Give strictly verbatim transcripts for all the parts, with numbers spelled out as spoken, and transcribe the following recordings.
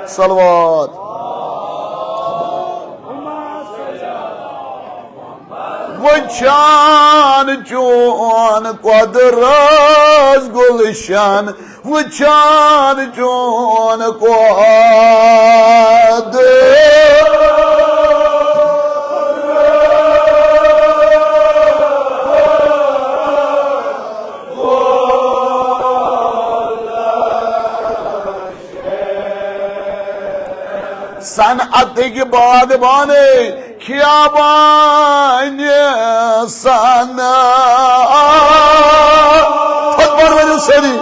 صلوات۔ وٕچھان چون قۄدرت گُلشن، وٕچھان چون قۄدرت۔ صنعتٕکۍ باغبانٕے، خیابانہِ صنعت۔ تھوٚد پٲٹھۍ ؤنِو سٲری۔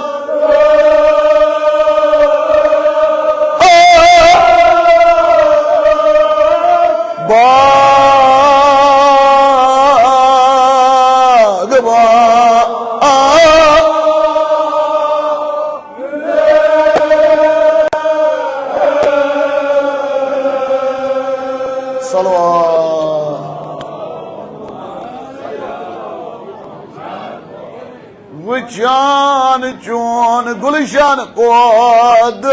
باغبان۔ صلوات۔ وٕچھان چون گُلشن قۄدرت۔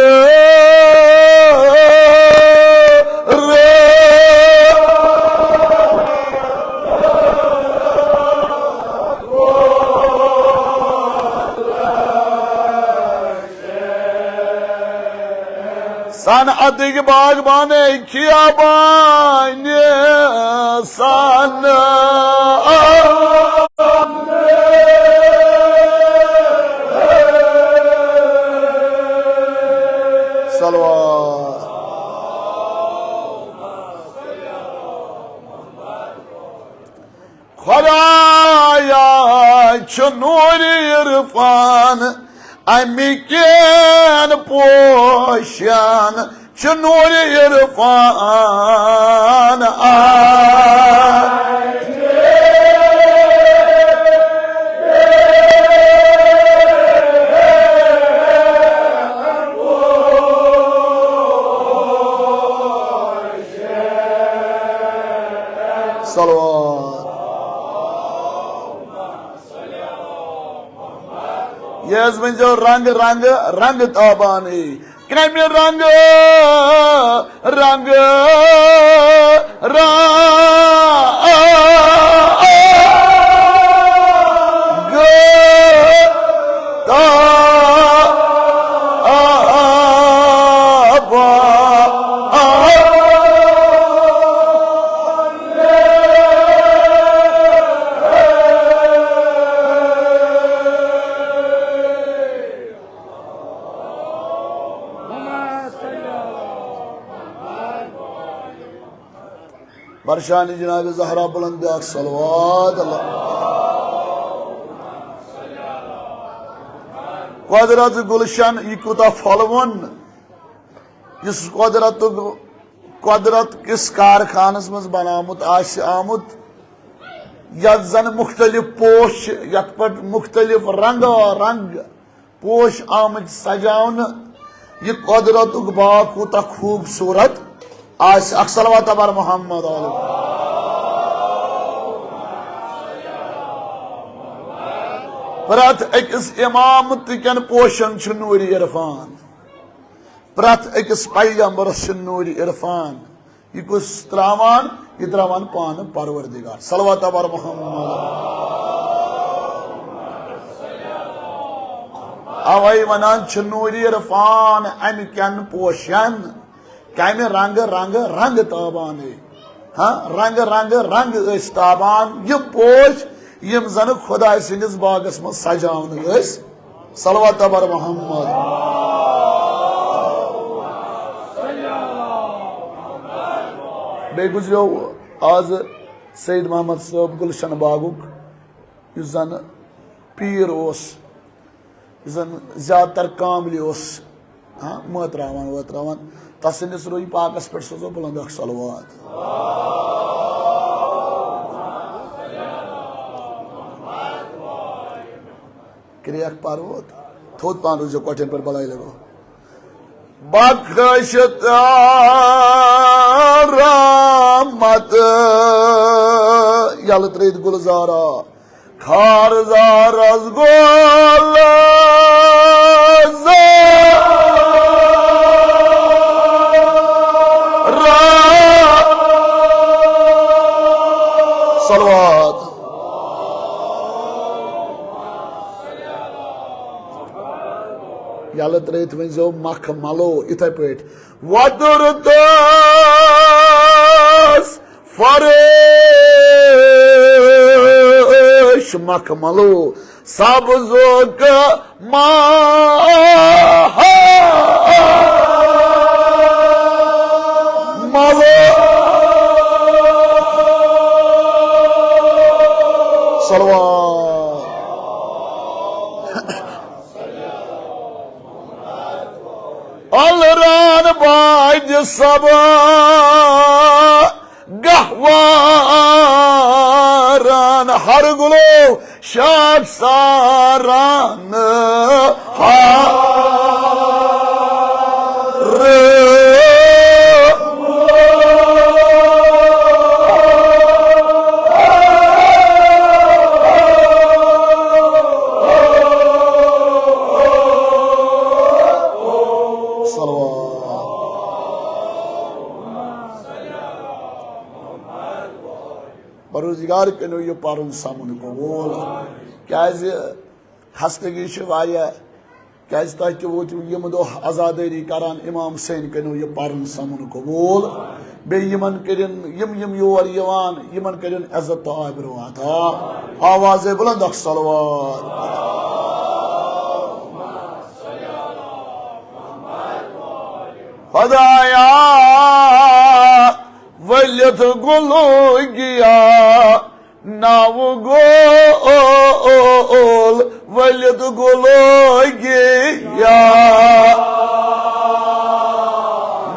صنعتٕکۍ باغبانٕے، خیابانہِ صنعت۔ صلوات۔ خدایا چھُ نوٗرِ عرفان، اَمہِ کٮ۪ن پوشن چھُ نوٗرِ عرفان۔ صلوات۔ یہِ حظ ؤنۍزیو رنٛگ رنٛگ رنٛگ تابانے۔ کمہِ رنٛگہٕ رنٛگہٕ رنٛگہٕ تابان۔ برشان جناب زہرا بلند بیاکھ صلوات اللہ۔ قۄدرت گُلشن، یہِ کوٗتاہ پھۄلوُن، یُس قۄدرتُک، قۄدرت کِس کارخانس منٛز بناومُت آسہِ آمُت، یتھ زن مختلف پوش چھِ، یتھ پٮ۪ٹھ مختلف رنگا رنگ پوش آمٕتۍ سجاونہٕ۔ یہِ قۄدرتُک باغ کوٗتاہ خوٗبصوٗرت آسہِ۔ اکھ صلوات بر محمد۔ پرٛٮ۪تھ أکِس عمامتہٕ کٮ۪ن پوشن چھُ نوٗرِ عرفان۔ پرٛٮ۪تھ أکِس پیغمبرس چھُ نوٗرِ عرفان۔ یہِ کُس تراوان؟ یہِ تراوان پانہٕ پروردگار۔ صلوات بر محمد۔ اوے ونان چھِ نوٗرِ عرفان امہِ کٮ۪ن پوشن، کمہِ رنگہٕ رنگہٕ رنگہٕ تابانے۔ ہاں، رنگہٕ رنگہٕ رنگہٕ ٲسۍ تابان یہِ پوش، یِم زن خداے سٕنٛدِس باغس منٛز سجاونہٕ ٲسۍ۔ صلوات بر محمد۔ بیٚیہِ گُزریو آز سید محمد صٲب گُلشن باغُک، یُس زن پیٖر اوس، یُس زن زیادٕ تر کاملہِ اوس، ہاں، مٲتراوان وٲتراوان۔ تسٕنٛدِس روٗحی پاکس پٮ۪ٹھ سوزو بُلند اکھ صلوات۔ کرٛیکھ پَرو، تھوٚد پَہَن روٗزِو کۄٹھٮ۪ن پٮ۪ٹھ، بَلاے لَگو۔ بخشت رحمت یَلہٕ ترٛٲوِتھ گُلزارا۔ خارزا رسگول صلوات۔ یلہٕ ترٲیِتھ ؤنۍزیو، مکھ ملو یِتھے پٲٹھۍ۔ وۄدُر تس فرش مکھ ملو، سبزُک ما ملو۔ صلوات۔ الران باج سبا گہواران ہر گلو شاخ ساران ہر۔ صلوات۔ پروردگار، کٔرِو یہِ پرُن سمُن قبول۔ کیازِ خستگی چھِ واریاہ، کیازِ تۄہہِ تہِ ووتِو یِم دۄہ عزادٲری کران، امام حسین، کٔرِو یہِ پرُن سمُن قبول۔ بیٚیہِ یِمن کٔرِن، یِم یِم یور یِوان، یِمن کٔرِن عزت تہٕ آبرو عطا۔ آوازے بلند اکھ صلوات۔ خدایا، ؤلِتھ گُلوگیا، ناو گول ؤلِتھ گُلوگیا،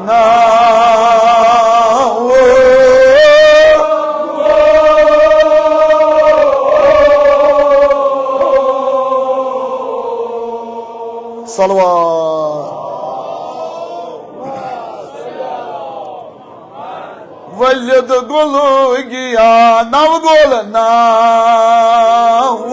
ناو۔ صلوات۔ ولد گلوگیا نو گل ناو۔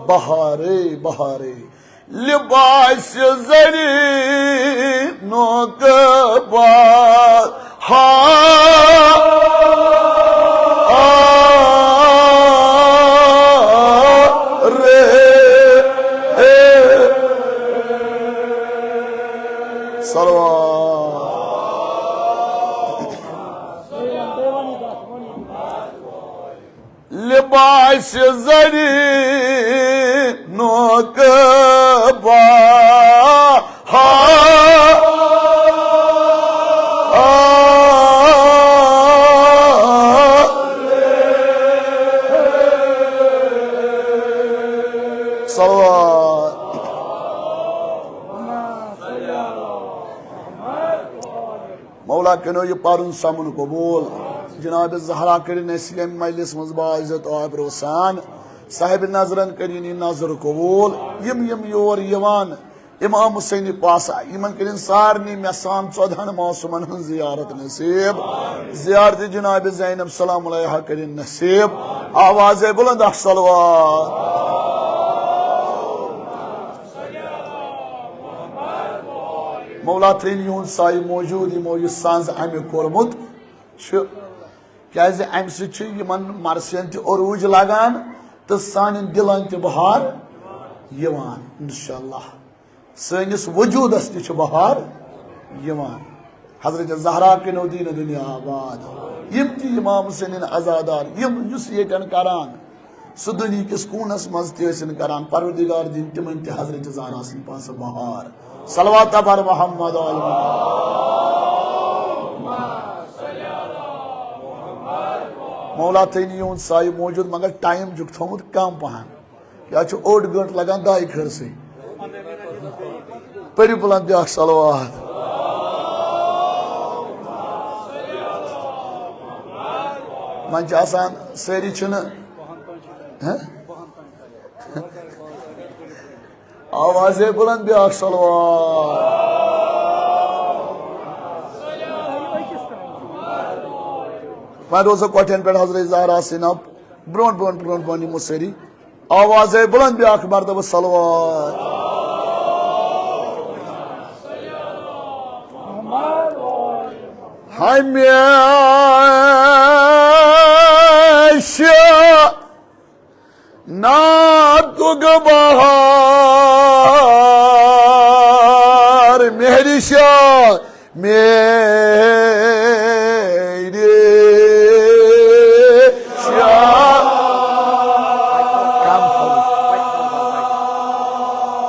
بہارے بہارے لباس زری نوک بہار۔ صلوات۔ لباس زری نوک بہار۔ صلوات۔ مولا کٔرِو یہِ پرُن سمُن قبول۔ جناب زہرا کٔرِن اَسہِ ییٚمہِ مجلس منٛز باعزت آبرو سان صاحب نظرن کٔرِن یہِ نظر قبول۔ یِم یِم یور یِوان امام حسینہِ پاسہ، یِمن کٔرِن سارنٕے مےٚ سان ژۄدہن معصومن ہٕنٛز زیارت نصیب۔ زیارت جناب زینب سلام علیہا کٔرِن نصیب۔ آوازے بلند اکھ صلوات۔ مولا تھٲیِن یِہُنٛد سایہِ موجود، یِمو یہِ سنٛز اَمہِ کوٚرمُت چھُ، کیازِ اَمہِ سۭتۍ چھُ یِمن مرثین تہِ عروج لگان تہٕ سانٮ۪ن دِلن تہِ بہار یِوان۔ انشاءاللہ سٲنِس وجوٗدس تہِ چھُ بہار یِوان۔ حضرت زہرا کٔرِو دیٖنہٕ دُنیا آباد۔ یِم تہِ امام حسینٕنۍ عزادار، یِم یُس ییٚتٮ۪ن کران، سُہ دُنیہٕ کِس کوٗنس منٛز تہِ ٲسِن کران، پروردگار دِن تِمن تہِ حضرت زہرا سٕنٛدِ پاسہٕ بہار۔ صلوات بر محمد آل محمد۔ مولا تھٲیِن یِہُنٛد سایہِ موجود، مگر ٹایم چھُکھ تھوٚومُت کم پہن۔ یا چھُ اوٚڑ گٲنٛٹہٕ لگان دعایہِ خٲرسٕے۔ پٔرِو بلند بیٛاکھ صلوات۔ وۄنۍ چھِ آسان سٲری چھِنہٕ، ہہ؟ آوازے بلند بیٛاکھ صلوات۔ پتہٕ اوس کۄٹھٮ۪ن پٮ۪ٹھ حضرت زہرا سٕنٛدِ ناو برونٛٹھ، برونٛٹھ، برونٛٹھ، برونٛٹھ یِمو سٲری آوازے بلند بیاکھ مرتبہ صلوات۔ ہمیشہ نعتُک بہار مہرِ شاہ، مہرِ شاہ۔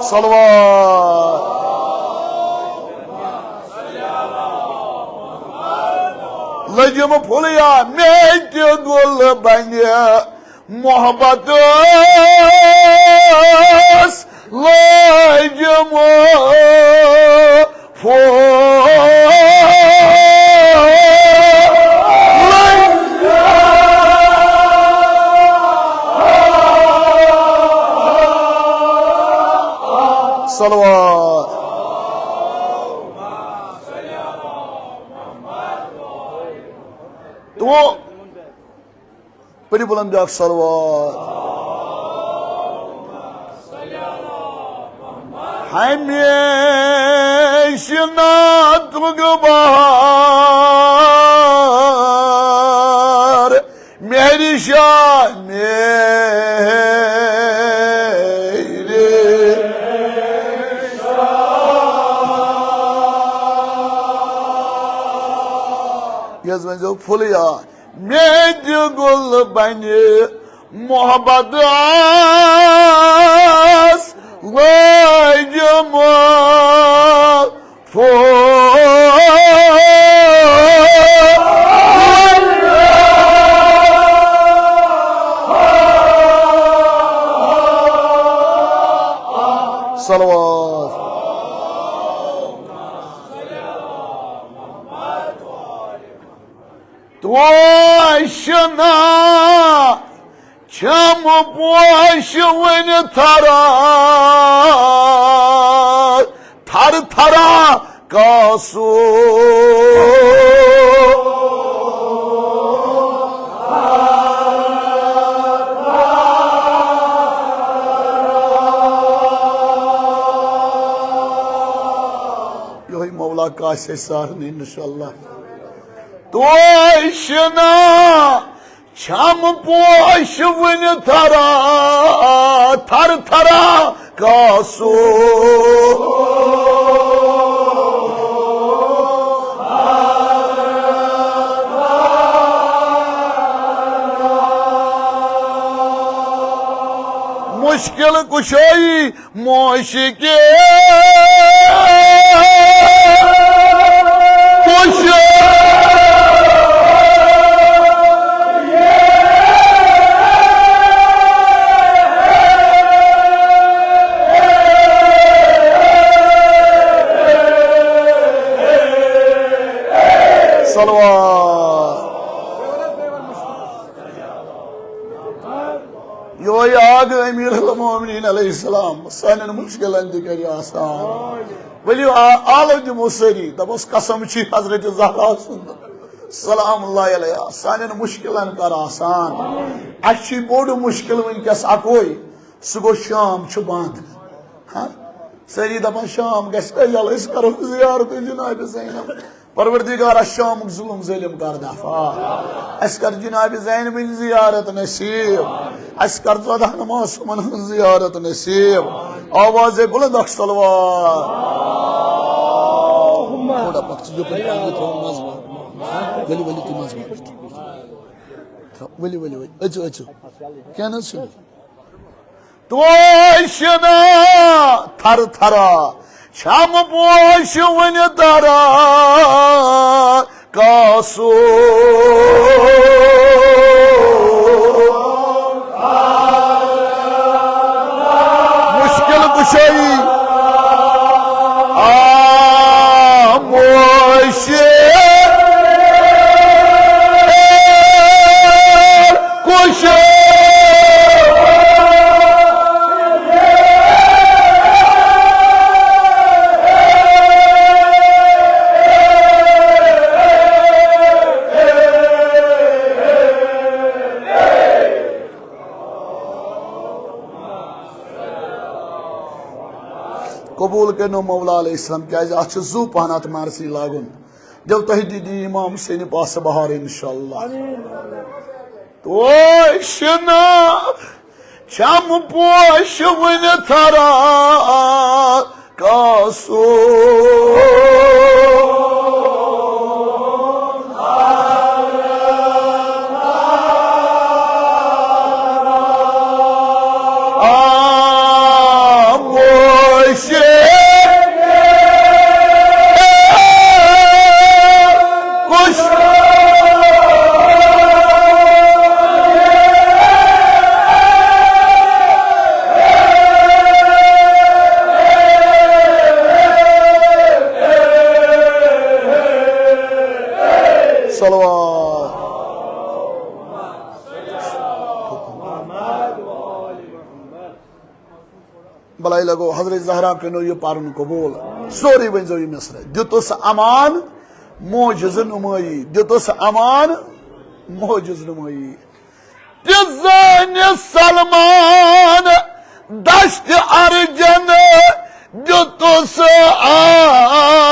صلوات۔ لٔجِم پھُلیا مےٚ تہِ گُل بنہِ محبت ٲس لٲجمٕژ۔ صلوات۔ تو پٔرِو بلند بیاکھ صلوات۔ ہمیشہ نعتُک بہار مہرِ شاہ، مہرِ شاہ۔ یہِ حظ ؤنۍزیو پھُلیا۔ مےٚ تہِ گُل بنہِ محبت ٲس لٲجمٕژ پھول۔ صلوات۔ توشنا چھم پوش وُنہِ تھرا، تھر تھرا کاسو۔ یہوے مولا کاسہِ سارنٕے انشاءاللہ۔ توشنا چھم پوش وُنہِ تھرا، تھر تھرا کاسو۔ مشکل کشائی موشکے کش۔ صلوات۔ یہوے آگ امیر المومنین علیہ السلام سانٮ۪ن مشکلن تہِ کرِ آسان۔ ؤلِو آ-، آلو دِمو سٲری، دپوس قسم چھُ حضرت زہرا سُنٛد سلام اللہ علیہ سانٮ۪ن مشکلن کر آسان۔ اسہِ چھُ بوٚڑ مشکل وٕنکیٚس اکوے، سُہ گوٚو شام چھُ بنٛد۔ ہاں؟ سٲری دپان شام گژھِ یَلہٕ، أسۍ کرو زیارت جناب زینب۔ پروردگارا شامُک ظلم ظٲلم کر دفع۔ اسہِ کر جناب زینبٕنۍ زیارت نصیب۔ اسہِ کر ژۄدہن معصومن ہٕنٛز زیارت نصیب۔ آواز بلند اکھ صلوات۔ تھوڑا پکھ ژٕ یوکُن پہن، یہِ تھاو منٛزٕ باگ۔ ؤلِو، ؤلِو تُہۍ منٛزٕ باگ۔ ؤلِو، ؤلِو، ؤلِو۔ أژِو، أژِو۔ کینٛہہ نہ حظ چھُنہٕ۔ توشنا تھر تھرا، چھم پوش وُنہِ تھرا کاسو۔ مشکل کشائی آموش کش۔ قبول کٔرِنو مولا علیہ السلام، کیازِ اتھ چھُ زُو پہن اتھ مرثی لاگُن۔ دِل تۄہہِ تہِ دِیہِ امام حسین پاسہٕ بہار انشاءاللہ۔ توشہِ ناو چم پوش وُنہِ تھرا کاسُن۔ آموش۔ کُس؟ صلوات۔ بلاے لگو حضرت زہرا کنو یہ پرن قبول۔ سورُے ؤنۍزیو یہ مصرع۔ دیُتُس امان معجز نمٲیی، دیُتُس امان معجز نمٲیی۔ تہِ زانہِ سلمان دشت ارجن دیُتُس امان۔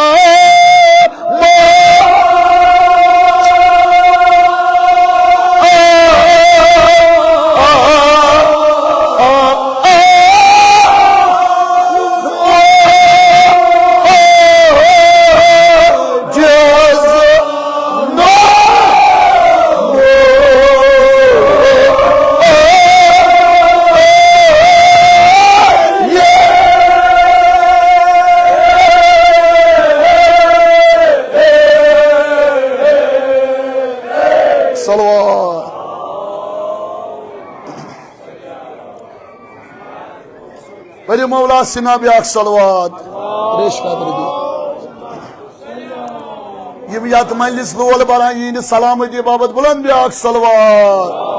صلوات۔ پٔرِو مولا سِنا بیاکھ صلوات۔ ریش قدر دی۔ یِم یتھ مجلس لول بران یِہنٛدِ سلامتی باپتھ بلند بیاکھ صلوات۔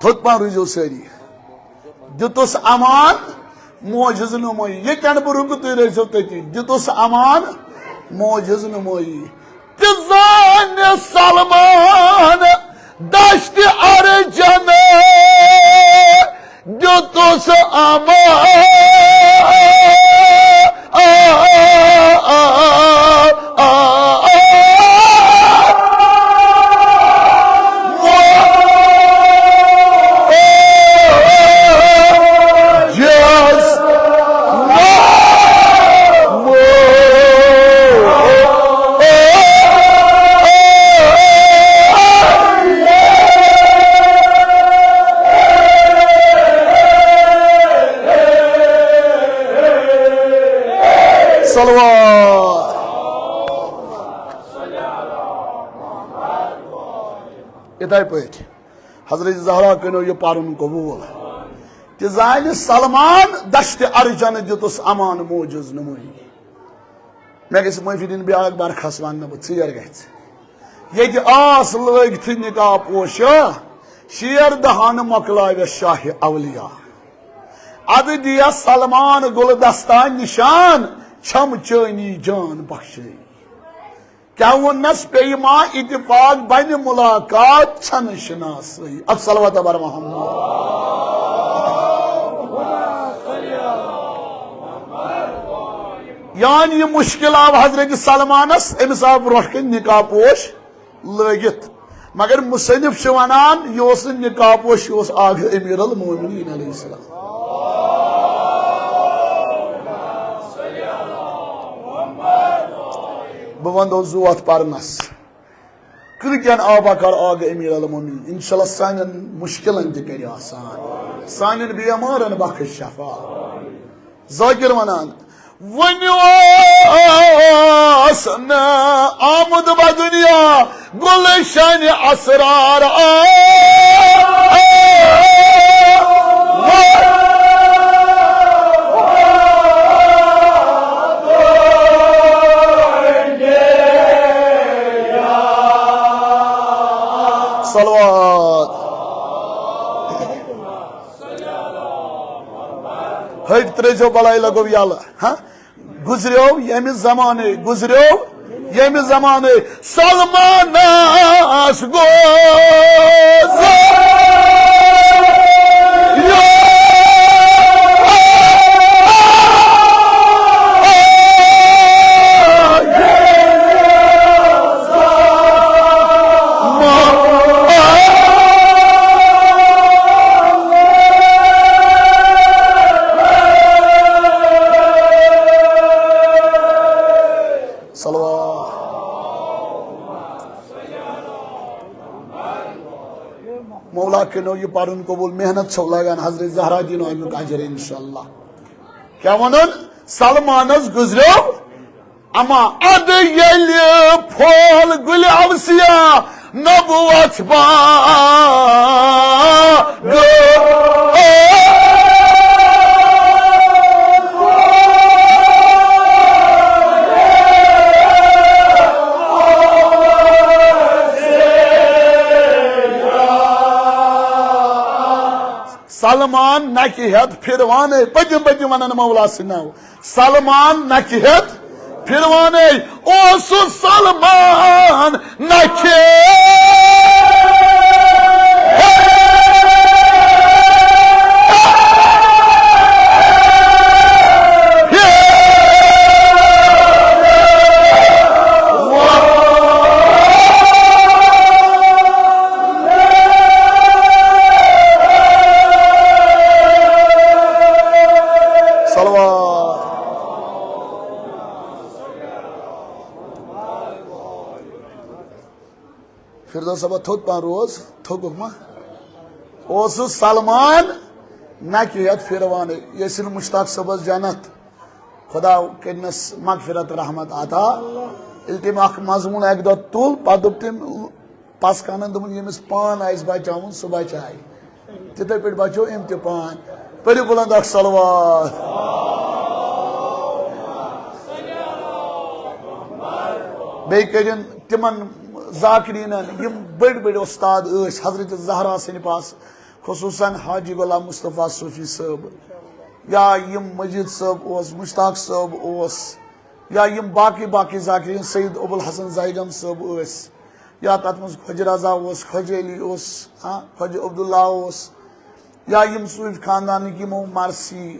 تھوٚد پہن روٗزِو سٲری۔ دیُتُس امان معجز نمٲیی۔ ییٚتٮ۪ن بہٕ رُکہٕ، تُہۍ روٗزِو تٔتی۔ دیُتُس امان معجز نمٲیی۔ تہِ زانہِ سلمان دشت ارجن دیُتُس امان۔ صلوات۔ یِتھے پٲٹھۍ حضرت زہرا کٔرِو یہِ پرُن قبول۔ تہِ زانہِ سلمان دشت ارجن دیُتُس امان معجز نمٲیی۔ مےٚ گژھِ معٲفی دِنۍ بیٛاکھ برخاست وننہٕ بہٕ، ژیر گژھِ۔ ییٚتہِ آس لٲگتھٕے نقاب پوشہ، شیر دہانہٕ مۄکلاوٮ۪س شاہ اولیاء۔ ادٕ دِیس سلمان گُلہٕ دستان نشان، چھم چٲنی جان بخشے۔ کیٛاہ ووٚننس، پیٚیہِ ما اتفاق بنہِ ملاقات، چھنہٕ شناسٕے۔ اب صلوات بر محمد۔ یعنی یہِ مشکل آو حضرت سلمانس، أمِس آو برونٛٹھ کنہِ نقاب پوش لٲگِتھ۔ مگر مصنف چھُ ونان، یہِ اوس نہٕ نقاب پوش، یہِ اوس آغا امیر المومنین علیہ السلام۔ بہٕ ونہٕ زُو اتھ پرنس۔ کۭتٮ۪ن آبا کر آغا امیر المومنین۔ انشاءاللہ سانٮ۪ن مشکلن تہِ کرِ آسان۔ سانٮ۪ن بیمارن بخش شفا۔ ذاکر ونان، وۄنۍ اوس نہٕ آمُت بہ دُنیا گُلشن اسرار آ۔ صلوات۔ ہٹۍ ترٛٲیزیو بلاے لگو یلہٕ۔ ہاں؟ گزریو ییٚمہِ زمانہٕ، گزریو ییٚمہِ زمانہٕ سلمانس گوٚو۔ صلوات۔ مولا کٔرِنو یہِ پَرُن قبوٗل، محنت چھو لگان، حضرت زہرا دِنو اَمیُک اجر انشاءاللہ۔ کیٛاہ وَنُن؟ سلمانس گُزریو اما ادٕ ییٚلہِ پھول گُلہِ اوسیا نبوت باغ۔ سلمان نکہِ ہٮ۪تھ پھِروانے، پٔتِم پٔتِم ونان مولا سٕنٛدۍ ناو۔ سلمان نکہِ ہٮ۪تھ پھِروانے، اوسُس سلمان نکہِ۔ صلوات۔ فردوس صٲبہ تھوٚد پہن روز، تھوٚکُکھ ما؟ اوسُس سلمان نکہِ ہٮ۪تھ پھِروانے، ییٚسِن مشتاق صٲبس جنت۔ خدا کٔرنس مغفرت رحمت عطا۔ ییٚلہِ تٔمۍ اکھ مضموٗن اکہِ دۄہ تُل، پتہٕ دوٚپ تٔمۍ پس کنن، دوٚپُن، ییٚمِس پان آسہِ بچاوُن، سُہ بچایہِ۔ تِتھے پٲٹھۍ بچو أمۍ تہِ پان۔ پٔرِو بُلند اکھ صلوات۔ بیٚیہِ کٔرِن تِمن ذاکرینن، یِم بٔڑۍ بٔڑۍ استاد ٲسۍ حضرت زہرا سٕنٛدِ پاس، خصوصاً حاجی غلام مصطفیٰ صوفی صٲب، یا یِم مجید صٲب اوس، مشتاق صٲب اوس، یا یِم باقٕے باقٕے ذاکرین، سید ابوالحسن زیگم صٲب ٲسۍ، یا تتھ منٛز خواجہ رضا اوس، خواجہ علی اوس، ہاں، خواجہ عبداللہ اوس، یا یِم صوٗفۍ خاندانٕکۍ یِمو مرثی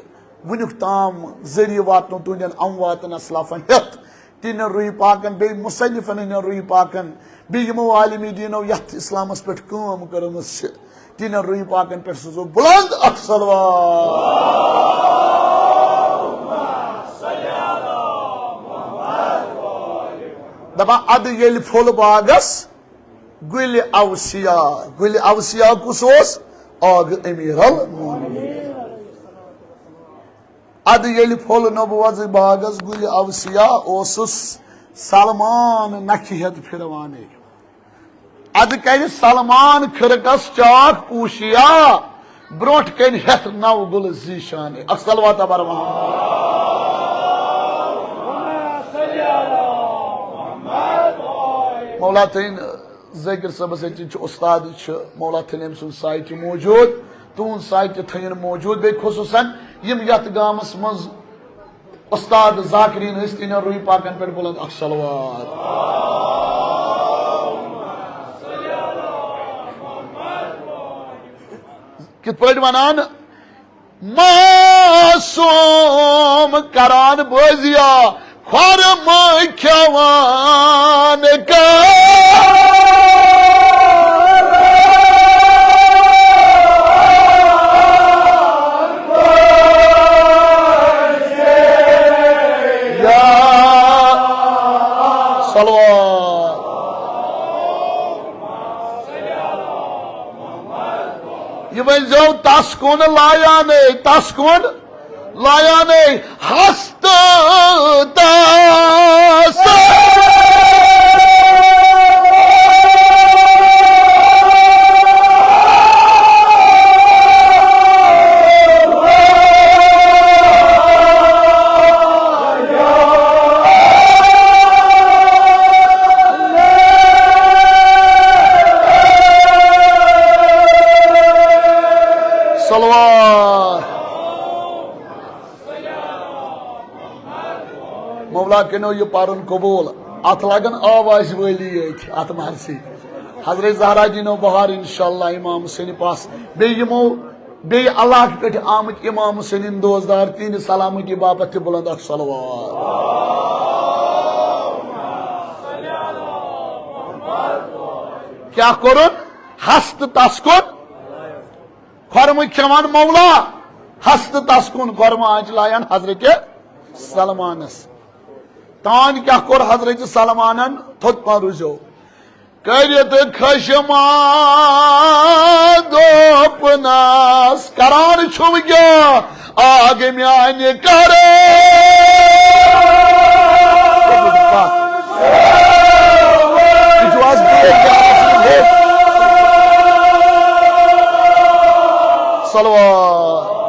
وُنیُک تام ذٔریعہٕ واتنو تُہنٛدٮ۪ن امواتن اسلافن ہٮ۪تھ، تِہنٛدٮ۪ن روحی پاکن، بیٚیہِ مصنفن ہٕنٛدٮ۪ن روحی پاکن، بیٚیہِ یِمو عالمی دیٖنو یتھ اسلامس پٮ۪ٹھ کٲم کٔرمٕژ چھِ، تِہنٛدٮ۪ن روحی پاکن پٮ۪ٹھ سوزو بُلند اکھ صلوات۔ دپان، ادٕ ییٚلہِ پھوٚل باغس گُلہِ اوسیا، گُلہِ اوسیا کُس اوس؟ آغہٕ امیر المومنین۔ ادٕ ییٚلہِ پھوٚل نبوت باغس گُلہِ اوسیا، اوسُس سلمان نکھِ ہٮ۪تھ پھِروانے۔ ادٕ کرِ سلمان کھرکس چاک پوشیا، برونٹھ کنہِ ہٮ۪تھ نو گُلہٕ زیشانے۔ اکھ صلوات بر محمد۔ مولا تھٲیِن ذٲکر صٲبس أتۍ چھُ استاد، چھُ مولا تھٲیِن أمۍ سُنٛد سایہِ تہِ موجود، تُہُنٛد سایہِ تہِ تھٲیِن موجود۔ بیٚیہِ خصوصاً یِم یتھ گامس منٛز استاد ذاکرین ٲسۍ، تِہنٛدٮ۪ن روحی پاکن پٮ۪ٹھ بُلند اکھ صلوات۔ کِتھ پٲٹھۍ ونان؟ معصوم کران بٲزیا، خۄرمہٕ کھٮ۪وان کر۔ یا صلوات۔ یہِ ؤنۍزیو، تس کُن لایانے، تس کُن لایانے ہست تس۔ صلوات۔ مولا کٔرِنو یہِ پرُن قبول۔ اتھ لگن آواز وٲلی یٲتۍ، اتھ مرثی۔ حضرت زہرا دِنو بہار انشاءاللہ امام حسین پاس۔ بیٚیہِ یِمو بیٚیہِ اللہ پٮ۪ٹھ آمٕتۍ امام حسینٕنۍ دوستدار، تِہنٛدِ سلامتی باپتھ تہِ بُلند اکھ صلوات۔ کیٛاہ کوٚرُن؟ ہستہٕ تس کُن، خۄرمہٕ کھٮ۪وان مولا، ہستہٕ تس کُن، خۄرمہٕ آنچہِ لایان حضرت سلمانس۔ تان کیٛاہ کوٚر حضرت سلمانن؟ تھوٚد پہن روٗزیو۔ کٔرِتھ خشما دوٚپنس، کران چھُو کیٛاہ آگ میانہِ کرے؟ یہِ چھُ آز بیٚیہِ کیٛاہ آسان؟ صلوات۔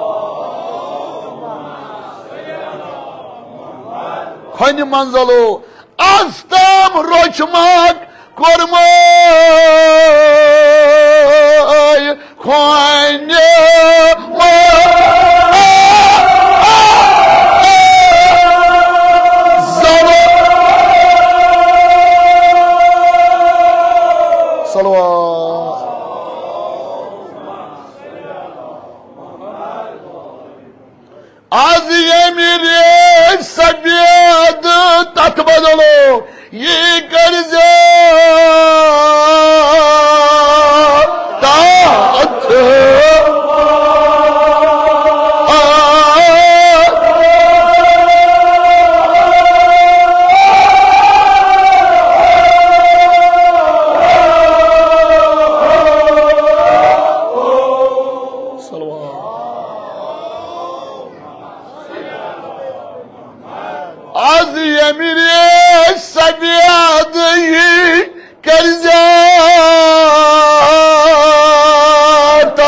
کھۄنہِ منزلو از تام روچمک کوٚرمَے کھۄنہِ منزلو۔ صلوات۔ از ییٚمہِ ریش سفید تتھ بدلو، یہِ کٔرزِ تتھ۔ صلوات۔ از ییٚمہِ ریش سفید یہِ کٔرزِ تتھ۔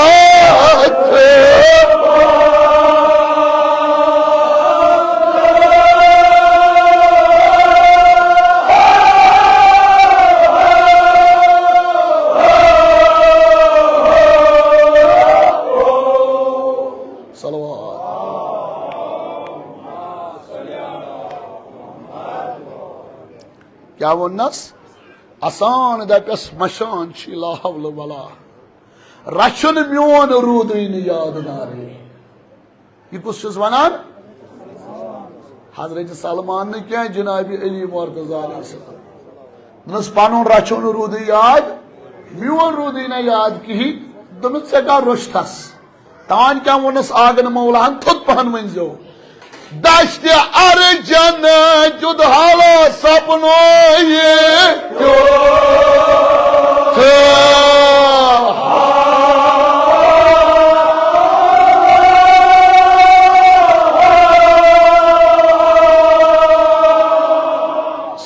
صلوات۔ کیٛاہ ووٚننس؟ اسان دپٮ۪س مشان چھی لا حول ولا، رچھُن میون روٗدٕے نہٕ یاد نارے۔ یہِ کُس چھُس ونان؟ حضرت سلمان نہٕ کینٛہہ، جناب علی مرتضی علیہ السلام۔ دوٚپنس، پنُن رچھُن روٗدٕے یاد، میون روٗدٕے نہ یاد کِہیٖنۍ۔ دوٚپمَس، ژےٚ کیٛاہ روٚچھتھس؟ تان کیٛاہ ووٚنُس آگن مولاہن؟ تھوٚد پہن ؤنۍزیو۔ دشتِ ارجن جُد حالا سپنو یہِ کیُتھ۔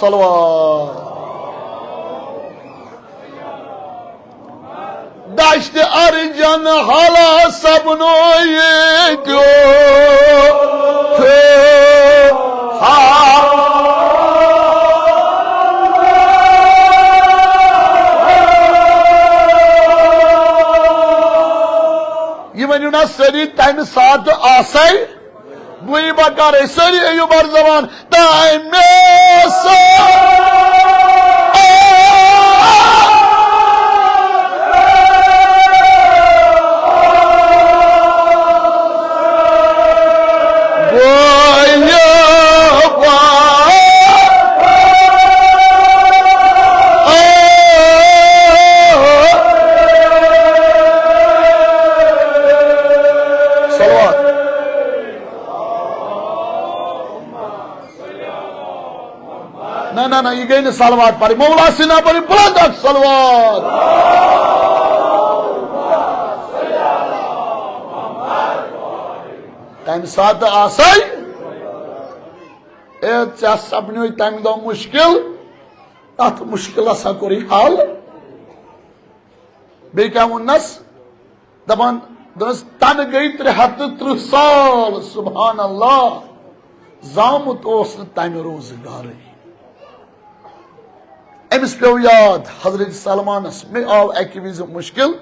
صلوات۔ دشتِ ارجن حالا سپنو یہِ کیُتھ۔ ہا۔ یہِ ؤنِو نا سٲری، تمہِ ساتہٕ آسے بویہِ بکارے سٲری ایوب ارزوان تمے ساتہٕ۔ بویہِ بکار۔ صلوات۔ نہ، نہ، نہ، یہِ گٔے نہٕ صلوات پرٕنۍ۔ مولا سٕنٛدِ ناوٕ پرٕنۍ بُلند اکھ صلوات۔ تَمہِ ساتہٕ آسے، اے، ژےٚ سپنیوے تَمہِ دۄہ مُشکِل، اَتھ مُشکِلس ہا کوٚرُے حل۔ بیٚیہِ کیٛاہ ووٚننس؟ دپان، دوٚپنس، تنہٕ گٔے ترٛےٚ ہتھ تہٕ ترٕٛہ سال، سبحان اللہ، زامُت اوس نہٕ تمہِ روزگارٕے۔ أمِس پیوٚو یاد، حضرت سلمانس، مےٚ آو اکہِ وِزِ مُشکِل،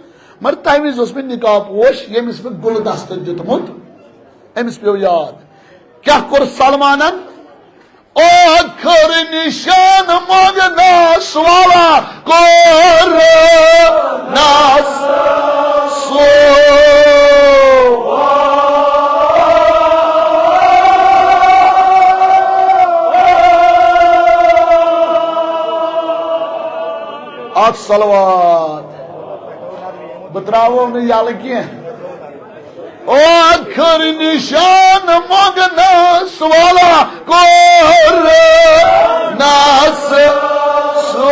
مگر تمہِ وِزِ اوس مےٚ نقاب پوش، ییٚمِس مےٚ گُلہٕ دستہٕ دیُتمُت، أمِس پیوٚو یاد۔ کیٛاہ کوٚر سلمانن؟ ٲخر نشان منگنس والا کوٚرنس سُہ۔ اکھ صلوات۔ بہٕ ترٛاوو نہٕ یَلہٕ کینٛہہ۔ او ٲخر نشان مۄنٛگنَس والا کوٚر نس سو۔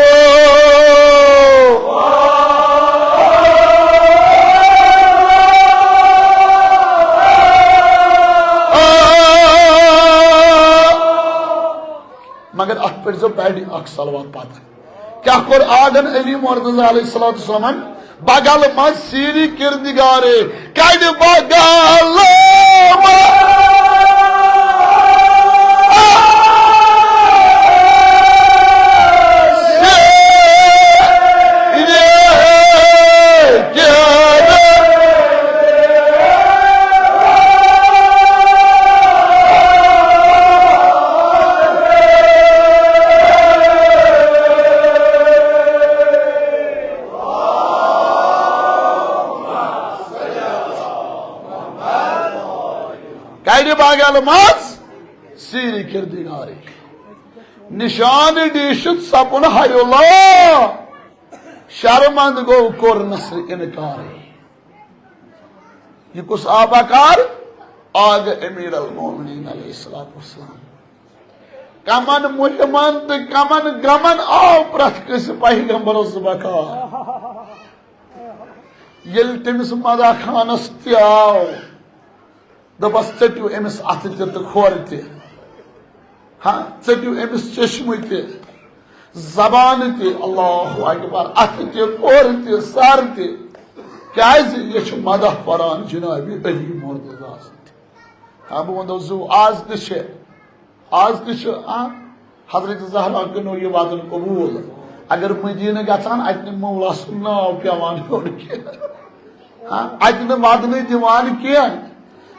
مگر اتھ پٔرۍزیو بڑِ اکھ صلوات پتہٕ۔ کیٛاہ کوٚر آغن علی مرتضی علیہ الصلوۃ والسلامن بغل منٛز سیٖری کردگارے؟ کڑِ بغل منٛز سیٖری کردگارے۔ کڑِ بغل منٛز سیٖری کردگارے۔ نشان ڈیشت سپُن حی اللہ، شرمند گوٚو کوٚرنس انکارے۔ یہِ کُس آبا کار؟ آغ امیر المومنین علیہ الصلوۃ والسلام۔ کمن مُہمن تہٕ کمن غمن آو پرٛٮ۪تھ کٲنٛسہِ پیغمبرس بکار۔ ییٚلہِ تٔمِس مداح خانس تہِ آو، دوٚپس، "ژٔٹِو أمِس اَتھٕ تہِ تہٕ کھۄر تہِ۔ ہاں، ژٔٹِو أمِس چشمہٕ تہِ، زبانہٕ تہِ۔" اللہ اکبر۔ اَتھٕ تہِ، کھۄر تہِ، سر تہِ۔ کیازِ؟ یہِ چھُ مداح پران جناب علی مرتضیٰ سٕنٛدِ۔ ہاں، بہٕ وَنہٕ زُو، آز تہِ چھِ، آز تہِ چھِ، ہاں، حضرت زہرا کٕنو یہِ وَدُن قبوٗل۔ اگر مدیٖنہٕ گژھان، اَتہِ نہٕ مولا سُنٛد ناو پٮ۪وان ہیوٚر کینٛہہ۔ ہاں، اَتہِ نہٕ وَدنٕے دِوان کینٛہہ۔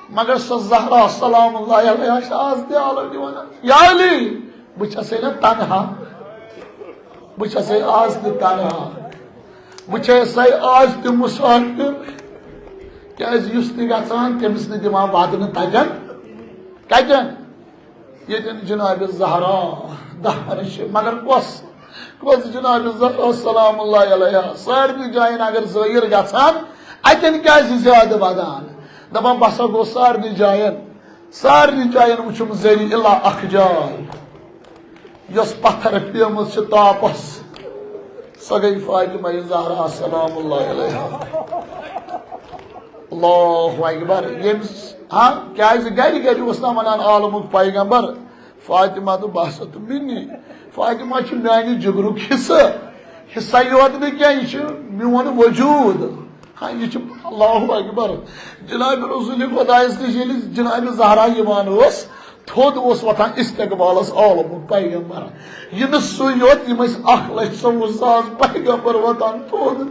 مگر سۄ زہرا سلام اللہ علیہا چھِ آز تہِ آلو دِوان، "یا علی، بہٕ چھَسے نہ تنہا، بہٕ چھَسے آز تہِ تنہا، بہٕ چھَسے آز تہِ مُسافِر۔" کیازِ یُس تہِ گژھان، تٔمِس نہٕ دِوان وَدنہٕ تَتٮ۪ن۔ کَتٮ۪ن؟ ییٚتٮ۪ن جناب زہرا دَہَن چھِ، مگر کۄس، کۄس جناب زہرا سلام اللہ علیہا؟ سارنٕے جاین اگر زٲیِر گژھان، اَتٮ۪ن کیازِ زیادٕ وَدان؟ دَپان، بہٕ ہسا گوٚو سارنٕے جاین، سارنٕے جاین وٕچھُم زٔری الا اکھ جاے، یۄس پتھر پیمٕژ چھِ تاپس، سۄ گٔے فاطمہ زہرا سلام اللہ علیہا۔ اللہ اکبر۔ ییٚمِس، ہاں، کیازِ گرِ گرِ اوس نہ ونان عالمُک پیغمبر، فاطمہ تہٕ بہسا تہٕ منی، فاطمہ چھِ میانہِ جگرُک حصہٕ، حصہ یوت نہٕ کینٛہہ، یہِ چھُ میون وجود۔ ہاں، یہِ چھُ اللہ اکبر۔ جناب رسول خدایس نِش ییٚلہِ جناب زہرا یِوان ٲس، تھوٚد اوس وۄتھان استقبالس عالمُک پیغمبر۔ یہِ نہٕ سُے یوت، یِم ٲسۍ اکھ لچھ ژوٚوُہ ساس پیغمبر وۄتھان تھوٚد۔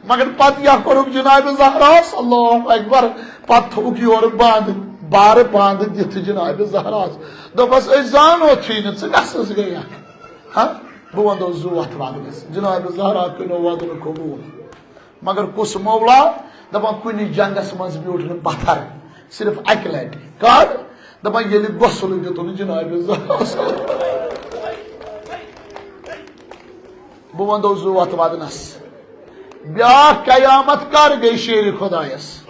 مگر پتہٕ کیٛاہ کوٚرُکھ جناب زہراہس؟ اللہ اکبر۔ پتہٕ تھوٚوُکھ یورٕ بند، بارٕ بند دِتھ جناب زہراہس۔ دوٚپس، "أسۍ زانوتھٕے نہٕ، ژٕ کس گٔیکھ؟" ہاں، بہٕ ونہٕ زُو اتھ وقتس۔ جناب زہرا کٕنو وعدٕ قبول۔ مگر کُس مولا؟ دپان، کُنہِ جنگس منٛز بیوٗٹھ نہٕ پتھر، صرف اکہِ لٹہِ۔ کر؟ دپان، ییٚلہِ غسل دیُتُن جناب زہرا۔ بہٕ ونہٕ زُو اتھ ودنس۔ بیاکھ قیامت کر گٔے شیرِ خدایس؟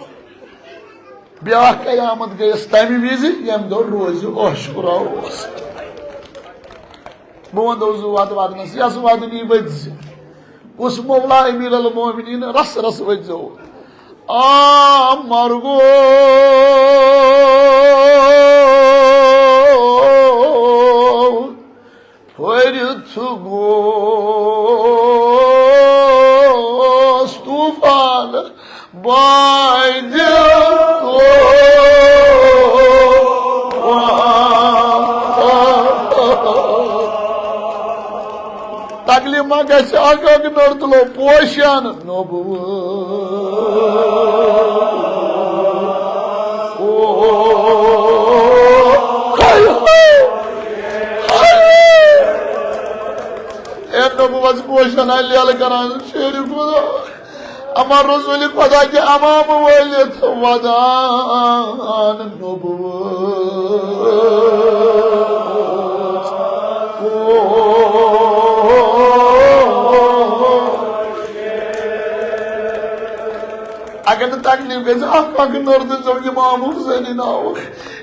بیاکھ قیامت گٔیس تمہِ وِزِ، ییٚمہِ دۄہ روزِ عاشورا اوس۔ بہٕ ونہٕ زُو اتھ ودنس، یس ودنی ؤتھۍ زِ۔ کُس مولا امیر المومنین؟ رس رس ؤتھۍ زیو۔ آ مرگو پھٔرِتھ گوس طوفان بانہِ۔ تکلیف ما گژھِ؟ اکھ اکھ نٔر تُلو پوشن نبوت۔ او، ہاے، ہاے، ہاے۔ اے نبوت پوشن لیلہٕ کران شیرِ خدا۔ اما رسول خدا کہِ امام ؤلِتھ ودان نبوت۔ او، تکلیف گژھِ، اکھ اکھ نٔر تہٕ ژٔٹ امام حسینٕے ناوُک۔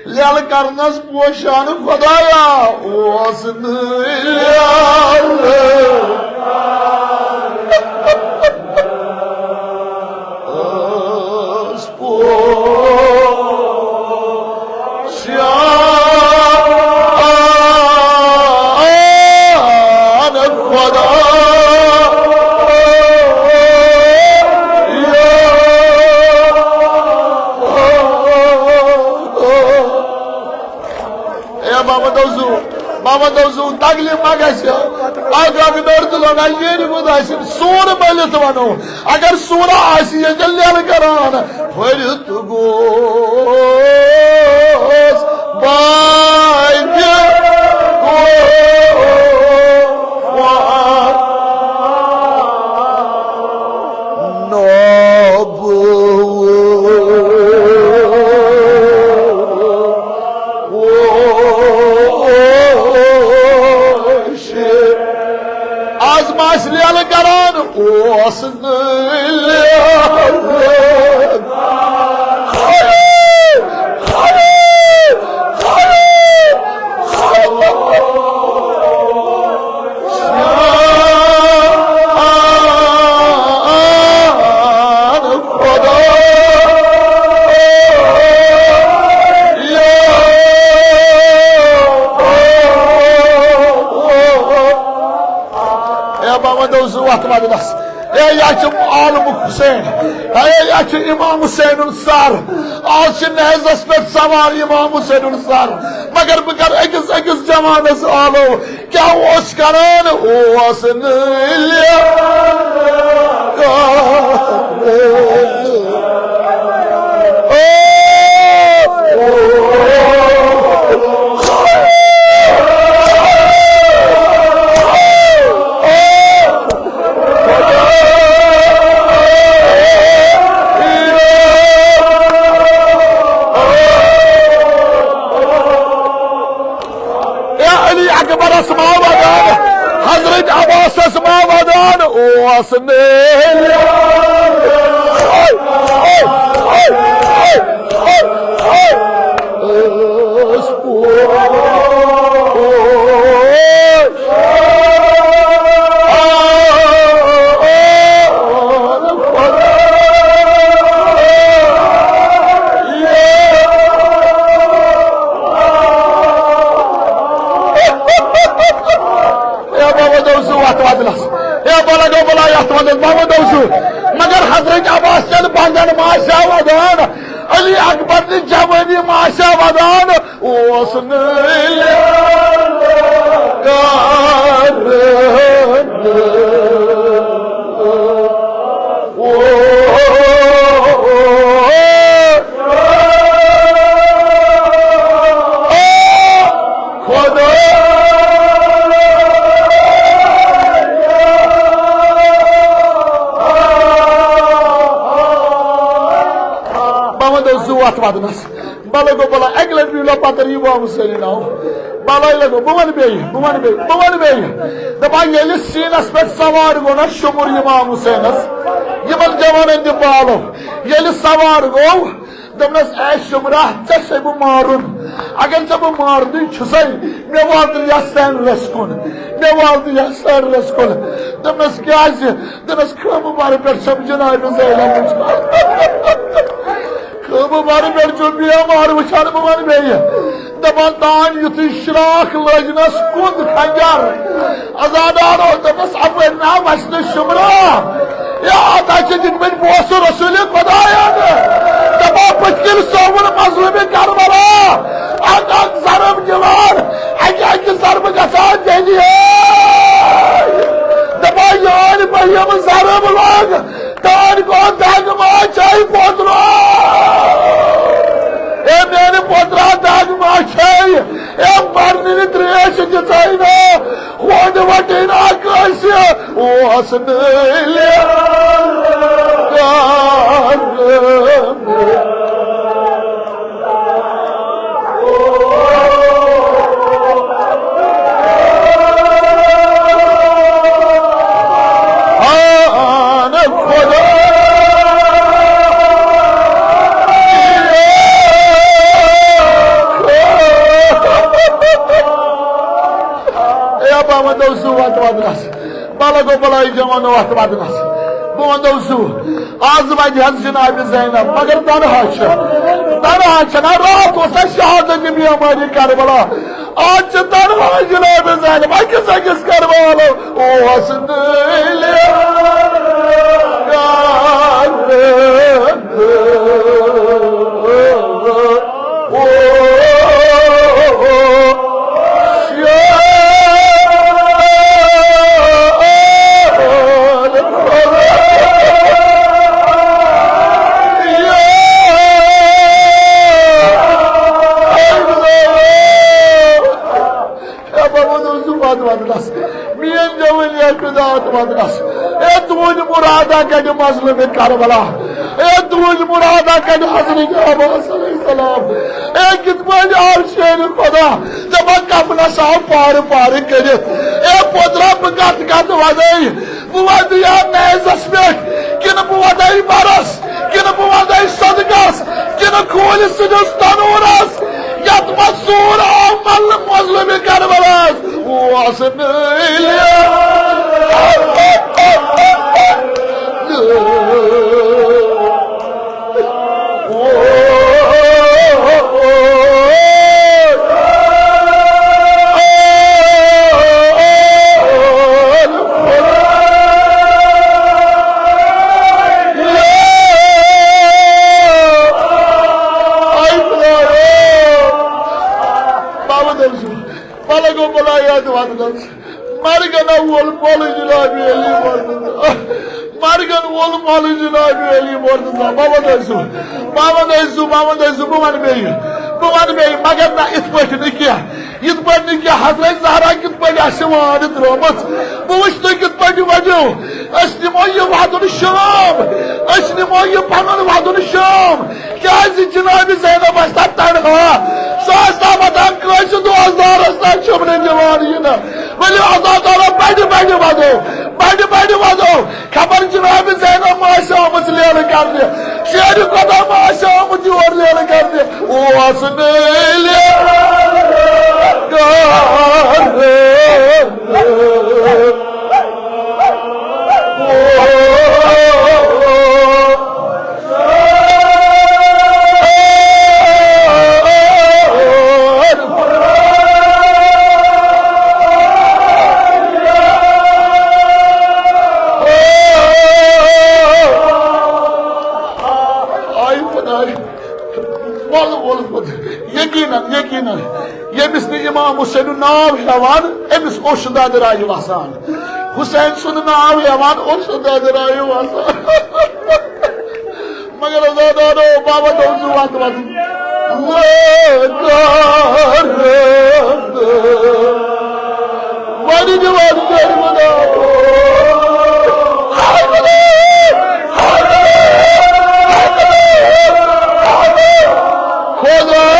لیلہٕ کرنس پوشان خدایا اوس نہٕ لیلہٕ۔ ٲس پوشان خدا۔ اے بابا دوزو، بابا دوزو، تکلیف ما گژھِ؟ اکھ اکھ نٔر تہٕ لۄنٛگ آسہِ، ییٚلہِ بہٕ آسہِ سورٕ مٔلِتھ ونو، اگر سورہ آسہِ ییٚتہِ لیلہٕ کران، پھٔرِتھ گوس باقی گوس۔ نوبوت۔ آز ما آسہِ لیلہٕ کران، اوس نہٕ لیلہٕ۔ اے بابا دوزو وتھ ودنس۔ اے یا چھُ عالم حسین۔ اے یا چھُ امام حسین سر۔ آز چھُ نہضس پٮ۪ٹھ سوار امام حسین سر۔ مگر بہٕ کرٕ أکِس أکِس جوانس آلو۔ کیٛاہ اوس کران؟ اوس نہٕ لیکھان۔ اے علی اکبرس ما ودان، حضرت عباسس ما ودان اوس نہٕ۔ اوس پوش۔ اے بابا دوزو وتھ ودنس۔ اے بابا گو بلا یتھ ودنس، بابا دوزو۔ مگر حضرت عباس چن بندن ما آسیا ودان، علی اکبر نہِ جوانی ما آسیا ودان، اوس نہٕ لیلہٕ کران۔ خدا۔ بہٕ وَنہٕ زٕ وَتھ وَدنَس۔ بلے گو بلا اکہِ لٹہِ پیٚو مےٚ پتھر یہِ بابہٕ سٲری ناو۔ بلے لگو، بہٕ وَنہٕ بیٚیہِ، بہٕ وَنہٕ بیٚیہِ، بہٕ وَنہٕ بیٚیہِ۔ دَپان ییٚلہِ سیٖنَس پٮ۪ٹھ سوار گوٚو نا شُمُر اِمام حُسینَس، یِمَن جوانَن تہِ بالو، ییٚلہِ سوار گوٚو، دوٚپنَس، "اے شُمرا، ژےٚ چھُسَے بہٕ مارُن۔ اگر ژےٚ بہٕ مارنُے چھُسَے، مےٚ وال تہٕ یَتھ سینرَس کُن، مےٚ وال تہٕ یَتھ سینرَس کُن۔" دوٚپنَس، "کیٛازِ؟" دوٚپنَس، "خٲمہٕ بارٕ پٮ۪ٹھ چھَم جنابِ زینب وٕچھان۔" خٲمہٕ بارٕ پٮ۪ٹھ چھُ بیمار وٕچھان، بہٕ وَنہٕ بیٚیہِ۔ دَپان، تان یُتھُے شراکھ لٲجنَس کُنٛد کھنجر، عزادارو دوٚپنَس، "اَپٲرۍ نا وَسہِ نہٕ شُمرا۔ یا اَتھ ہا چھِ دِتمٕتۍ بوسہٕ رسوٗلِ خۄدایَن۔ دَپان، پٔتۍ کِنۍ سووُن مظلوٗمِ کربلا۔ اَکھ اَکھ ضرب دِوان، اَکہِ اَکہِ ضربہٕ گژھان دِنہِ۔ دَپان، یٲرۍ مےٚ یِم ضرب لَگ۔" تان گو دگ ما چھے پوترا۔ اے میانہِ پوترا دگ ما چھے۔ اے مرنہِ تریش دِژے نا۔ ہونہِ وٹے نا کٲنٛسہِ۔ اوس نہٕ لیکھان۔ آن خدا۔ وۄنۍ دوٚپ سُہ وَتھ وَدنَس۔ بَلہٕ گوٚو بَلٲیی جوانو وَتھ وَدنَس۔ بہٕ وَنہٕ دوٚپ سُہ، آز وَنہِ حظ جِنابِ زینب، مگر تَنہا چھِ، تَنہا چھَنہ۔ راتھ اوس اَسہِ شہادت بیمٲری کربلا۔ آز چھِ تَنہا جِنابِ زینب أکِس أکِس کربالو اوس نہٕ ہے بابا، دوٚپُس، ژٕ وَد وَدنَس۔ میٛٲنۍ جوٲنی آے پِداتھ وَدنَس۔ اے تُہٕنٛدۍ مُرادہ کَڑِ مظلومِ کربلا۔ اے تُہٕنٛدۍ مُرادہ کَڑِ حضرت عباس علیہ السلام۔ اے کِتھ پٲٹھۍ آو شیرِ خۄدا؟ دَپان کفنَس آو پارٕ پارٕ کٔرِتھ۔ اے پوترا، بہٕ کَتھ کَتھ وَدَے؟ بہٕ وَدٕ یا نیزَس پٮ۪ٹھ، کِنہٕ بہٕ وَدَے بَرَس، کِنہٕ بہٕ وَدَے صدقَس، کِنہٕ کھوٗلہِ سٕنٛدِس تنوٗرَس، یَتھ منٛز سوٗر آو مَلنہٕ مظلومِ کربلاہَس۔ اوس نہٕ یہِ۔ بابا دٔپۍ سُنٛد، پلگو بلایات وطنس۔ مرگن وول مولوی جناب علی مرتضی۔ مرگن وول مولوی جناب علی مرتضی۔ بابا دٔپۍ سُنٛد، بابا دٔپۍ سُنٛد، بابا دٔپۍ سُنٛد، بہٕ ونہٕ بیٚیہِ، بہٕ ونہٕ بیٚیہِ، مگر نہ، یِتھ پٲٹھۍ نہٕ کینٛہہ۔ یِتھ پٲٹھۍ نہٕ کینٛہہ، حضرت زہرا کِتھ پٲٹھۍ آسہِ وٲنٛڈ درٛامٕژ؟ بہٕ وٕچھٕ تُہۍ کِتھ پٲٹھۍ وَدِو۔ أسۍ نِمو یہِ وَدُن شام، أسۍ نِمو یہِ پَنُن وَدُن شام۔ کیٛازِ جناب زینب آسہِ تَتھ تَنہا، سُہ آسہِ تَتھ وَدان کٲنٛسہِ دوستدارَس تام چُمنہٕ دِوان یہِ نہٕ۔ ؤلِو عزادارو، بَڑِ بَڑِ وَدو، بَڑِ بَڑِ وَدو۔ خبر جناب زینب ما آسہِ آمٕژ لیلہٕ کرنہِ، شیرِ خۄدا ما آسہِ آمُت یور لیلہٕ کرنہِ۔ اوس نہٕ لیلہٕ کرنہِ۔ آے خۄداے، وَل، وَل، وَل۔ یقیناً، یقیناً، ییٚمِس نہٕ امام حسینُن ناو ہٮ۪وان، أمِس اوس دۄدٕ راے وَسان۔ حسین سُنٛد ناو ہٮ۪وان اوس دۄدٕ راے وَسان۔ مگر عزادارو، بابا دوٚپ زٕ وَتھ وَتھ۔ وَنہِ دِ وَتھ کٔرۍ مُدام۔ خۄدا۔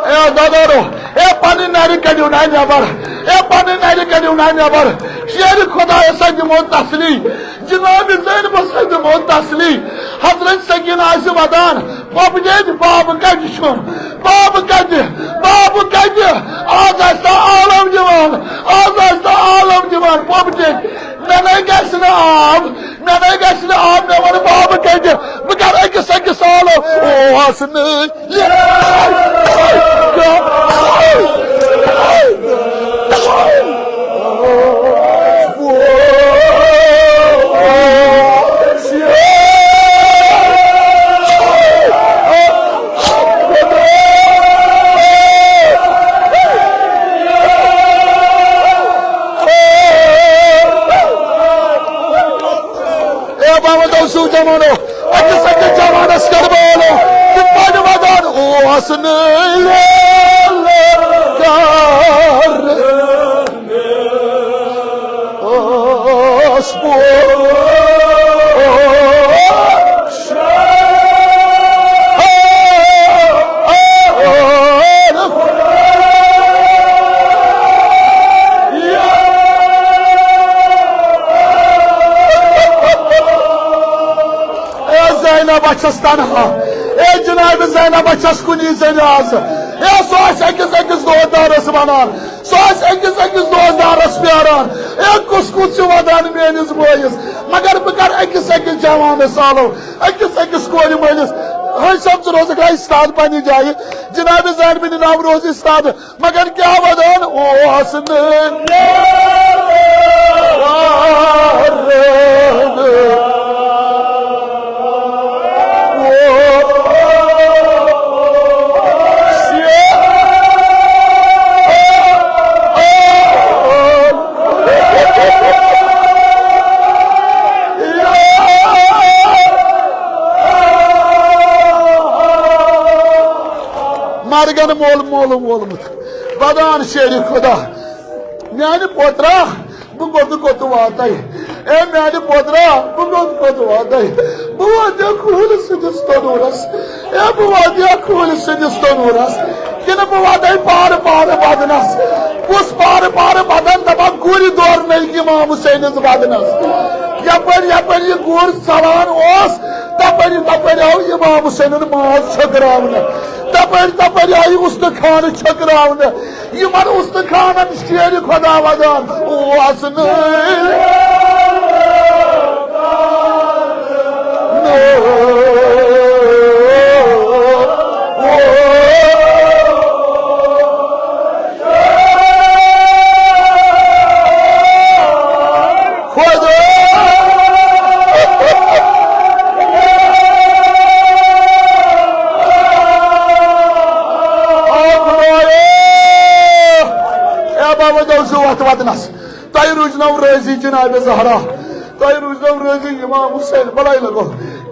اے عزادارو، اے پنٕنۍ نرِ کٔڑِو نا نٮ۪بر، اے پنٕنۍ نرِ کٔڑِو نا نٮ۪بر۔ شیرِ خۄدایَس سۭتۍ دِمو تسلی، جناب زینبَس سۭتۍ دِمو تسلی۔ حضرت سکینہ آسہِ وَدان، پۄپہٕ جی، بابہٕ کَتہِ چھُم؟ بابہٕ کَتہِ؟ بابہٕ کَتہِ؟ آز آسہِ سا عالم دِوان، آز آسہِ سا عالم دِوان، پۄپہٕ جی۔ مےٚ نے گژھِ نہٕ آب، مےٚ نے گژھِ نہٕ آب، مےٚ وَن بابہٕ کَتہِ؟ بہٕ کَرٕ أکِس أکِس عالم۔ اوس نہٕ اے بابا، دوسو جوانو، أکِس أکِس جوانس کربالو کِتھ پٲٹھۍ وَدان اوس نہٕ یہِ کر۔ اوس پوش۔ اے زینب، بہٕ چھَس تنہا۔ اے جناب زینب، بہٕ چھَس کُنی زٔنۍ آز۔ اے سُہ آسہِ أکِس أکِس دوستدارس وَنان، سُہ آسہِ أکِس أکِس دوستدارس پھیران۔ اے کُس کُس چھُ وَدان میٲنِس بٲیِس؟ مگر بہٕ کَرٕ أکِس أکِس جوانس سالو، أکِس أکِس کورِ مٲلِس۔ ہٲنۍ صٲب، ژٕ روزکھ استاد پننہِ جایہِ، جناب زینب بن نام روزِ استاد۔ مگر کیا ودان اوس نہٕ۔ مرگن مول مولوم وولمُت۔ ودان شیرِ خدا۔ میانہِ پوترا، بہٕ کوٚت کوٚت واتے؟ اے میانہِ پوترا، بہٕ کوٚت کوٚت واتے؟ بہٕ واتیا کھوٗلہٕ سٕنٛدِس تنوٗرس؟ اے بہٕ واتیا کھوٗلہٕ سٕنٛدِس تنوٗرس؟ کِنہٕ بہٕ واتے پارٕ پارٕ بدنس؟ کُس پارٕ پارٕ بدن دپان گُرۍ دورنَے امام حسینس بدنس؟ یپٲرۍ یپٲرۍ یہِ گُر ژلان اوس، تپٲرۍ تپٲرۍ آو امام حسینن ماز چھٔکراونہٕ، تپٲرۍ تپٲرۍ آیہِ اُستہٕ خانہٕ چھٔکراونہٕ۔ یِمن اُستہٕ خانن شیرِ خدا ودان اوس نہٕ۔ خدا۔ اے بابا، دو زٕ وَتھ وَدنَس۔ تۄہہِ روٗزنو رٲضی جناب زہرا، تۄہہِ روٗزنو رٲضی امام حسین، بلاے لگو۔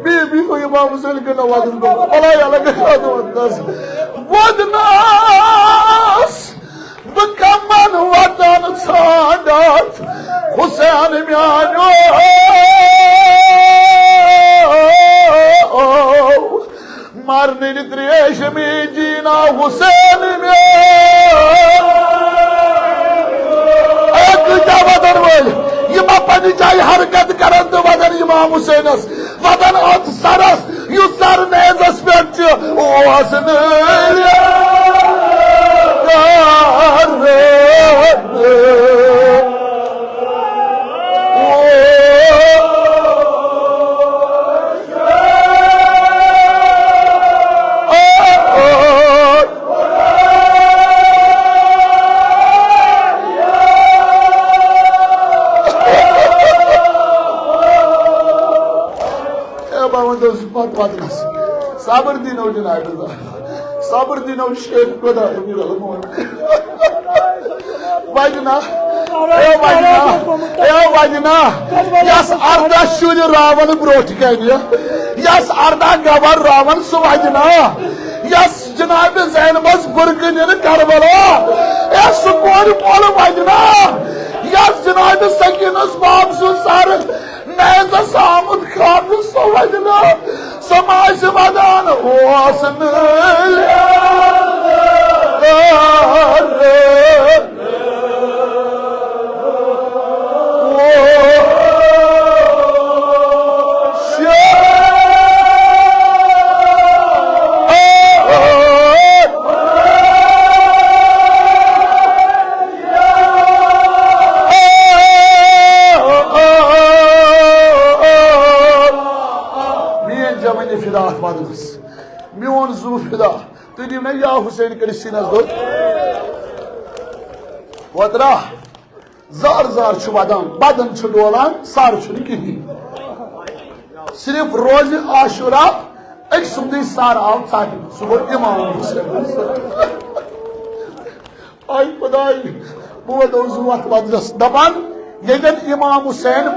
بی بی کو امام حسین کے نواز کو بلاے الگ وَدنَس۔ وَدنَس۔ بہٕ کمن وطن ژھانڈتھ حسین میانیو، مرنٕنۍ تریش می جینا حسین میون۔ اے کۭتیاہ وطن وٲلۍ، یِم پننہِ جایہِ حرکت کرن تہٕ وطن امام حسینس، وطن اتھ سرس، یُس سر نیزس پٮ۪ٹھ چھُ، اوس نہٕ یار۔ اے بہٕ وَنہٕ تۄہہِ پتہٕ وَدنَس۔ صبر دیٖنو جناب اللہ۔ صبر دیٖنو شیخ خدا امیر المومنین۔ وَدنا، اے وَدنا، اے وَدنا۔ یَس اَرداہ شُرۍ راوَن برٛونٛٹھ کَنہِ، یَس اَرداہ گَبَر راوَن سُہ وَدنا۔ یَس جناب زینبس برکن یِنہٕ کربلا۔ اے سُہ کورِ مول وَدنا۔ یَس جناب سکینس باب سُنٛد سر نیزس آمُت خاطر سُہ وَدنا۔ سُہ ما آسہِ وَدان اوس نہٕ۔ میٲنۍ جوٲنی فدا اتھ وَدنَس، میون زُو فدا، تُہۍ دِیِو مےٚ یا حسین کٔرِتھ سیٖنَس دوٚد۔ وۄترا۔ زار زار چھُ ودان، بدن چھُ ڈولان، سر چھُنہٕ کِہیٖنۍ۔ صرف روزِ عاشورا أکۍ سُنٛدُے سر آو ژٹنہٕ، سُہ گوٚو امام حسین۔ آے خداے، بہٕ وَدو زُو اَتھ وَدنَس، دَپان، ییٚتٮ۪ن امام حسین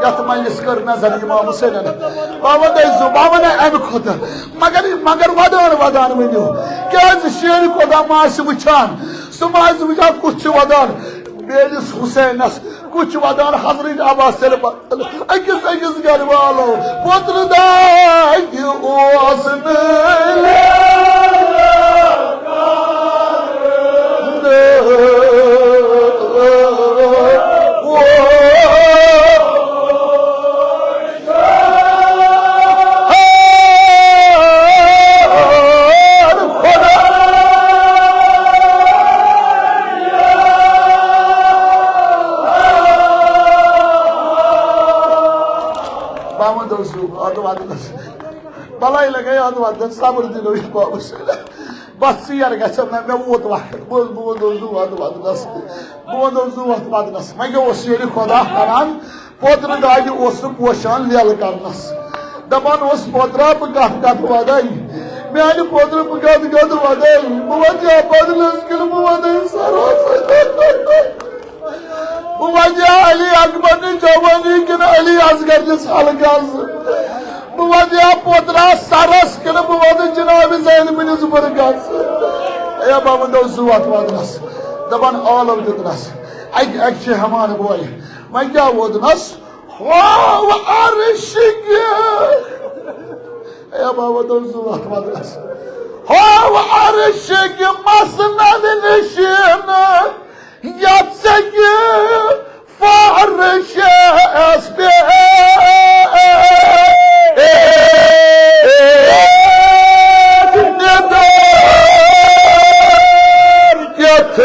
یَتھ مجلس کٔر مےٚ زن امام حسینن۔ بابا دٔے زُو، بابا نہ امہِ کھۄتہٕ۔ مگر، مگر ودان ودان ؤنِو۔ کیازِ شیرِ خۄدا ما آسہِ وٕچھان؟ سُہ ما آسہِ وٕچھان کُس چھُ ودان؟ میٲنِس حسینس کُس چھُ ودان؟ حضرت عباس ییٚلہِ پتہٕ أکِس أکِس گرٕ والو پوترٕ داغہِ اوس نہٕ لیلہ۔ بہٕ وَنہٕ تۄہہِ سُہ، اَتھ وَنہٕ بَلاے لَگے اَتھ وَنہٕ، صبر دِنو یہِ بابَس۔ بس ژیر گژھِ نہ، مےٚ ووت وقت۔ بہٕ، بہٕ وَنہٕ تۄہہِ سُہ، اَتھ وَنہٕ بہٕ وَنہٕ تۄہہِ سُہ، اَتھ وَنہٕ۔ وۄنۍ گوٚو اوس ییٚلہِ خۄدا کران، پوترٕ داجہِ اوس نہٕ پوشان لیلہٕ کرنس۔ دپان اوس، پوترا، بہٕ کتھ کتھ ودے؟ میانہِ پوترٕ، بہٕ کتھ کتھ ودے؟ بہٕ ودیا بدلس کِنہٕ بہٕ ودے سرس؟ بہٕ ودیا علی اکبر نِش جوانی کِنہٕ علی اصغر نِش حلقس؟ بہٕ ودیا پوترا سرس کِنہٕ بہٕ ودٕ جناب زینبہِ نِش برقس؟ اے بابا، دوٚپ زُو اَتھ ودنس، دپان عالم دیُتنس۔ اکہِ، اکہِ چھِ ہٮ۪وان بوے، وۄنۍ کیٛاہ ووتنس؟ ہو عرشہِ۔ اے بابا، دوٚپ زُو اَتھ ودنس۔ ہو عرشہِ مسند نشین، یتھ سیٚکہِ فرشس پٮ۪ٹھ نِدر یتھ۔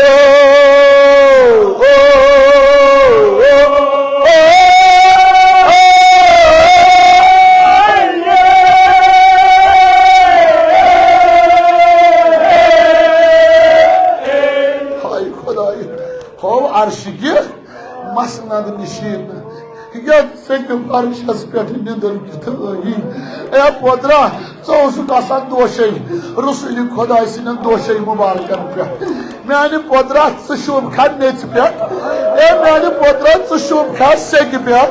ہاے خداے، ہو عرشہِ مسند نشین، یتھ سیٚکہِ فرشس پٮ۪ٹھ نِدر کِتھ ٲیی۔ اے پوترا، ژٕ اوسُکھ آسان دوشے، رسول خداے سٕنٛدٮ۪ن دوشے مبارکن پٮ۪ٹھ۔ میانہِ پوترا، ژٕ شوٗبکھا میٚژِ پٮ۪ٹھ؟ اے میانہِ پوترا، ژٕ شوٗبکھا سیٚکہِ پٮ۪ٹھ؟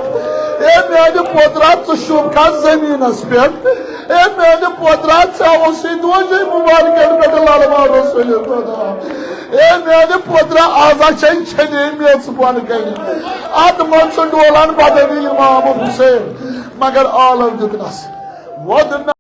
اے میانہِ پوترا، ژٕ شوٗبکھا زٔمیٖنس پٮ۪ٹھ؟ اے میانہِ پوترا، ژےٚ اوسُے دوشے مبارکن پٮ۪ٹھ للمان رسول خدا۔ اے میانہِ پوترا، آز ہا چھے چھنے میٚژ بۄن کنہِ۔ اتھ منٛز چھُ ڈولان بدنی امام حسین، مگر عالم دیُتنس۔ وۄدنہ